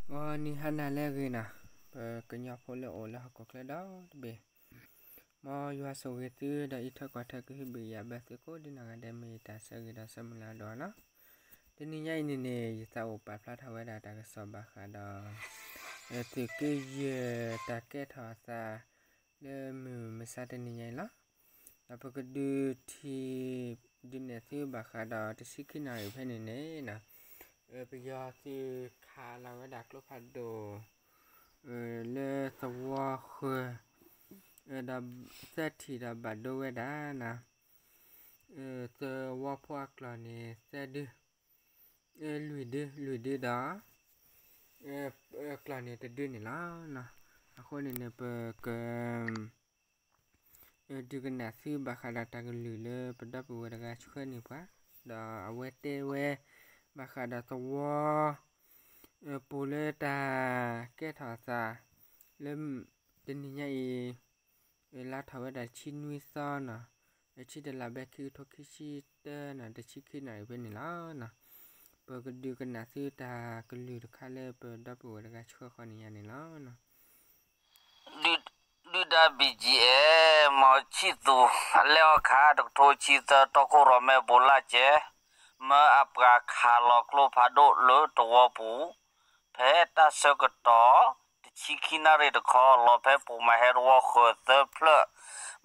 ဂီၤနံၤဟါနၤလၢအဂ့ၤနီၤ, ပကညီဖိလၢအိၣ်လၢဟီၣ်ခိၣ်ချၢဒီတဘ့ၣ်, မ်ယွၤဆိၣ်ဂ့ၤသုဒီးအံးထွဲကွၢ်ထွဲကဟုဘၣ်ယၤဘၣ်သုကိးဒ်နီၢ်ဂၤဒဲး မ့ၢ်ယတၢ်ဆၢဂ့ၤဒီးဆၢမုၢ်လၢ်အဒိၣ်နီၤ. တနံၤညါအံၤန့ၣ်န့ၣ် ယသးအိၣ်ပာ်ဖျါထီၣ်ဝဲဒၣ်တၢ်ကစီၣ်ဘၣ်ဃးဒီး သုးက့ယဲၢ်တၢ်ကဲထီၣ်အသး လၢမုၢ်မဆါတနံၤညါအံၤလီၤ. ဒီးပကဒုးထံၣ်ဒုးနဲၣ်သုဘၣ်ဃးဒီးတဆံခံနၣ်ရံၣ်ဖဲန့ၣ်န့ၣ်နီၤ, ပယီၤသုးခးလီၤဝဲဒၣ်ကျိဖးဒိၣ် လၢသဝီဃၢၤ ဒီးသၢထံၣ်ဒီးဘၣ်ဒိဝဲဒၣ်နီၤ, သဝီဖိအကျိာ်န့ၣ်သၢဒု လွံၢ်ဒု လွံၢ်ဒုဒီး ကျိာ်န့ၣ်တဒုန့ၣ်လီၤ. အဃိန့ၣ်န့ၣ် ပက ဒုးကနၣ်သုဘၣ်ဃးဒီးတၢ်ကလုၢ်လၢပဒီပုၢ်ဝဲၢ်တဂၤဆှၢန့ၢ်ပှၤ, ဒီးအဝဲတဲဝဲ ဘၣ်ဃးဒီးသဝီ ပူၤလၢတၢ်ကဲထီၣ်အသး လၢတနံၤညါအံၤ လါထီၣ်ဝဲဒၣ်တဆံနွံသီနီၤ, တဆံတလါဘၣ်ခံကထိခံဆံတၢနီၤ, တဆံခံနၣ်ရံၣ်ဖဲန့ၣ်လီၤ. ပကဒုးကနၣ်သုတၢ်ကလုၢ်တခါလၢပဒီပုၢ်ဝဲၢ်တဂၤဆှၢဃီန့ၣ်ညါန့ၣ်လီၤ. ဒုၣ်ဒါ ဘံၣ်ကၠံၣ်အဲၣ် မီၤဆံၣ်သူး အလဲအီၣ်ခး တကထိဆံသၢ တီခိၣ်ရိၣ်မဲ ဘိးလၣ်ကဲ မၢအပှၤခးလီၤကျိဖးဒိၣ်လၢသဝီပူၤ ဖဲတၢ်ဆၢကတီၢ် တဆံခံနၣ်ရံၣ်တခီ လီၤဖဲပိာ်မၤဟဲသဝီဃၢၤသၢဖျၢၣ်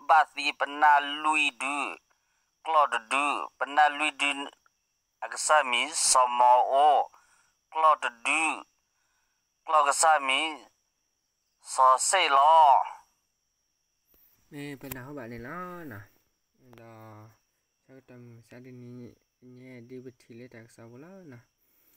ဘၣ်သံပနၢ်လွံၢ်ဒု ကျီၢ်တဒု ပနၢ်လွံၢ်ဒု အကစၢ်မံၤ စီၤမီၤအိၣ်, ကျီၢ်တဒု ကျီၢ်ကစၢ်မံၤ စီၤစ့ၣ်လီၤ. မ့ၢ်ပနၢ်ဟူဘၣ်န့ၣ်လီၤ. ဒီးဆၢကတီၢ်မုၢ်မဆါတနံၤညါ ဒ်ပထံၣ်လၢတၢ်ကစီၣ်ပူၤလီၤ. ပ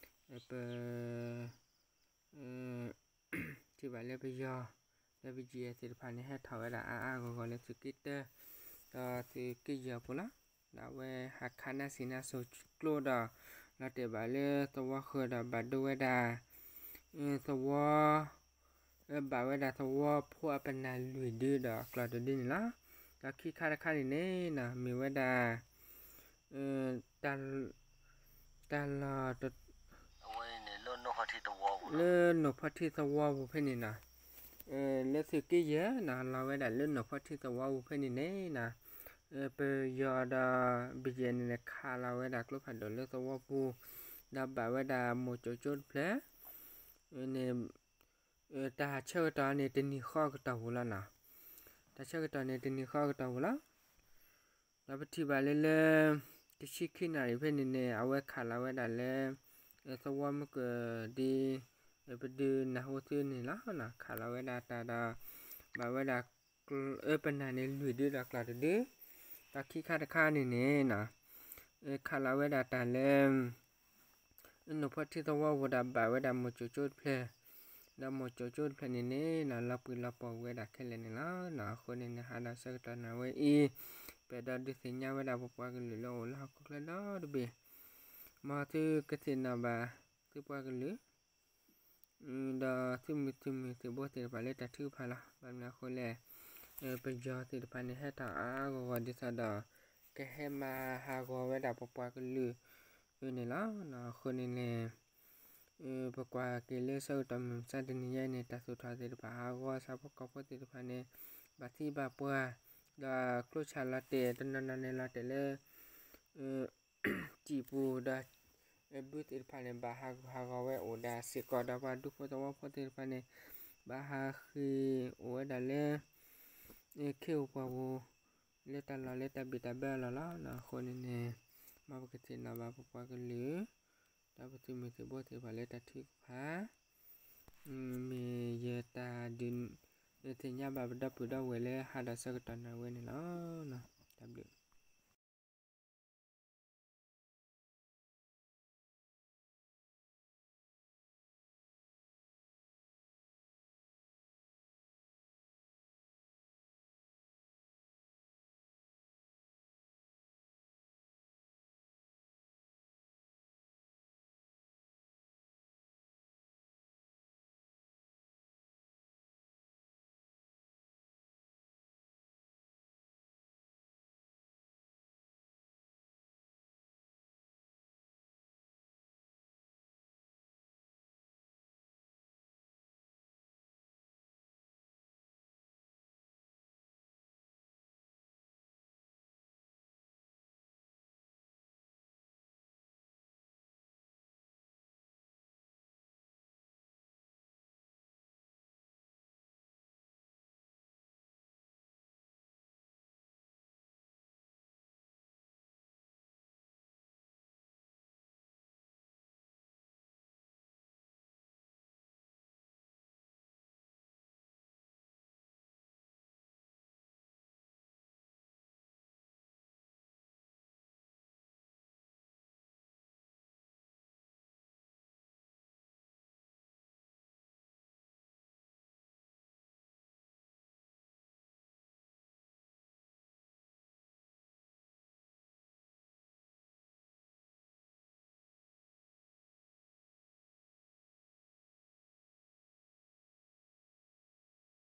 ထံၣ်ဘၣ်လၢပယီၤ လၢ ဘီၣ်ကၠံၣ်အဲၣ် သ့ၣ်တဖၣ်န့ၣ် ဟဲထီၣ်ဝဲဒၣ်အါအါဂီၢ်ဂီၢ်လၢသုးက့တၢ ဒီးသုးက့ယဲၢ်အပူၤလီၤ. ဒီးအဝဲဟးခးနါစံာ်နါစိၤကျိဒီး လီၤတဲာ်ဘၣ်လၢသဝီဃၢၤဒီးဘၣ်ဒိဝဲဒၣ် သဝီ ဘၣ်ဝဲဒၣ်သဝီဖိအပနၢ်လွံၢ်ဒုဒီးအကျီၢ်တဒုန့ၣ်လီၤ. ဒီးခံခါတခါန့ၣ်န့ၣ် မ့ၢ်ဝဲဒၣ် တၢ်လီၢ် လၢနိၣ်ဖီထံသဝီပူၤဖဲန့ၣ်နီၤ, လၢသုးက့ယဲၢ်နီၤ လီၤဝဲဒၣ်လၢနိၣ်ဖီထံသဝီပူၤဖဲန့ၣ်န့ၣ်နီၤ, ပယီၤဒီး ဘီၣ်ကၠံၣ်အဲၣ်န့ၣ်န့ၣ် ခးလီၤဝဲဒၣ်ကျိဖးဒိၣ်လၢသဝီပူၤ, ဒီးဘၣ်ဝဲဒၣ်မိၢ်ကၠိကၠိတဖျၢၣ်န့ၣ် တၢ်ဆၢကတီၢ်န့ၣ် တနံၤဃီကတီၢ်ပူၤလီၤနီၤ. တၢ်ဆၢကတီၢ်န့ၣ် တနံၤဃီကတီၢ်ပူၤလီၤ. ဒီးပထံၣ်ဘၣ်လၢလၢ တဆံခံနၣ်ရံၣ်ဖဲန့ၣ်န့ၣ် အဝဲခးလီၤဝဲဒၣ်လၢ သဝီမုၢ်ကၢၢ်ဒ် ပဒုးနၢ်ဟူသုန့ၣ်လီၤ. ခးလီၤဝဲဒၣ်တၢ်ဒီး ဘၣ်ဝဲဒၣ် ပနၢ်န့ၣ်လွံၢ်ဒုဒီးကျီၢ်တဒု, ဒီးခံခါတခါန့ၣ်န့ၣ် ခးလီၤဝဲဒၣ်တၢ်လၢ နိၣ်ဖီထံသဝီပူၤဒီးဘၣ်ဝဲဒၣ်မိၢ်ကၠိကၠိတဖျၢၣ်, ဒီးမိၢ်ကၠိကၠိတဖျၢၣ်န့ၣ်န့ၣ်နီၤ လီၤပှံၤလီၤပှီၢ်ဝဲဒၣ်ခဲလၢာ်န့ၣ်လီၤ. အဃိန့ၣ်န့ၣ် ဟါဒီးဆၢကတီၢ်နၢ်ဝဲအံၤ ပအဲၣ်ဒိးဒုးသ့ၣ်ညါဝဲဒၣ်ပပှၤကလုာ်လၢအိၣ်လၢဟီၣ်ခိၣ်ချၢဒီတဘ့ၣ်, မ်သုကသ့ၣ်နီၣ်ဘၣ်သုပှၤကလုာ် ဒီးသုမုၢ်သုမုၢ်သံၣ်ဘိသ့ၣ်တဖၣ်လၢတၢ်ထုကဖၣ်လီၤ. ဘၣ်မနုၤအဃိလဲၣ်, ပယီၤသ့ၣ်တဖၣ်န့ၣ် ဟဲထီၣ်အါအါဂီၢ်ဂီၢ်ဒ်သိးဒီး ကဟဲမၤဟးဂီၤဝဲဒၣ်ပပှၤကလုာ်န့ၣ်လီၤ. အဃိန့ၣ်န့ၣ် ပကွၢ်က့ၤလၢဆၢကတီၢ်မုၢ်မဆါတနံၤညါအံၤန့ၣ် တၢ်သူၣ်ထီၣ်သ့ၣ်တဖၣ်ဟးဂီၤ ဆၣ်ဖိကီၢ်ဖိသ့ၣ်တဖၣ်န့ၣ် ဘၣ်သံဘၣ်ပှၢ်, ဒီးကျိဆၣ်လီၤတဲာ်တနီၤနီၤန့ၣ်လီၤတဲာ်လၢ စံာ်ပူၤဒီး ဘုသ့ၣ်တဖၣ်န့ၣ် ဘၣ်ဟးဂူာ်ဟးဂီၤဝဲအိၣ်ဒၣ်စ့ၢ်ကီး ဒီးပှၤဒူဖိသဝီဖိသ့ၣ်တဖၣ်န့ၣ် ဘၣ်ဟးဃ့ၢ်အိၣ်ဝဲဒၣ်လၢ ခ့အိၣ်ပှၢ်ပူၤ လၢတၢ်လီၢ်လၢတၢ်ဘံၣ်တၢ်ဘၢအလီၢ်လီၤ. အဃိန့ၣ်န့ၣ် မ်ပကသ့ၣ်နီၣ်ဘၣ်ပပှၤကလုာ် ဒီးပသုးမုၢ်သံၣ်ဘိသ့ၣ်တဖၣ်လၢတၢ်ထုကဖၣ် မ့ၢ်ယတၢ်ဒုးသ့ၣ်ညါဘၣ်ပဒီပုၢ်ဒီဝဲၢ်လၢဟါဒီးဆၢကတီၢ်နၢ်ဝဲန့ၣ်လီၤ. တၢ်ဘျုး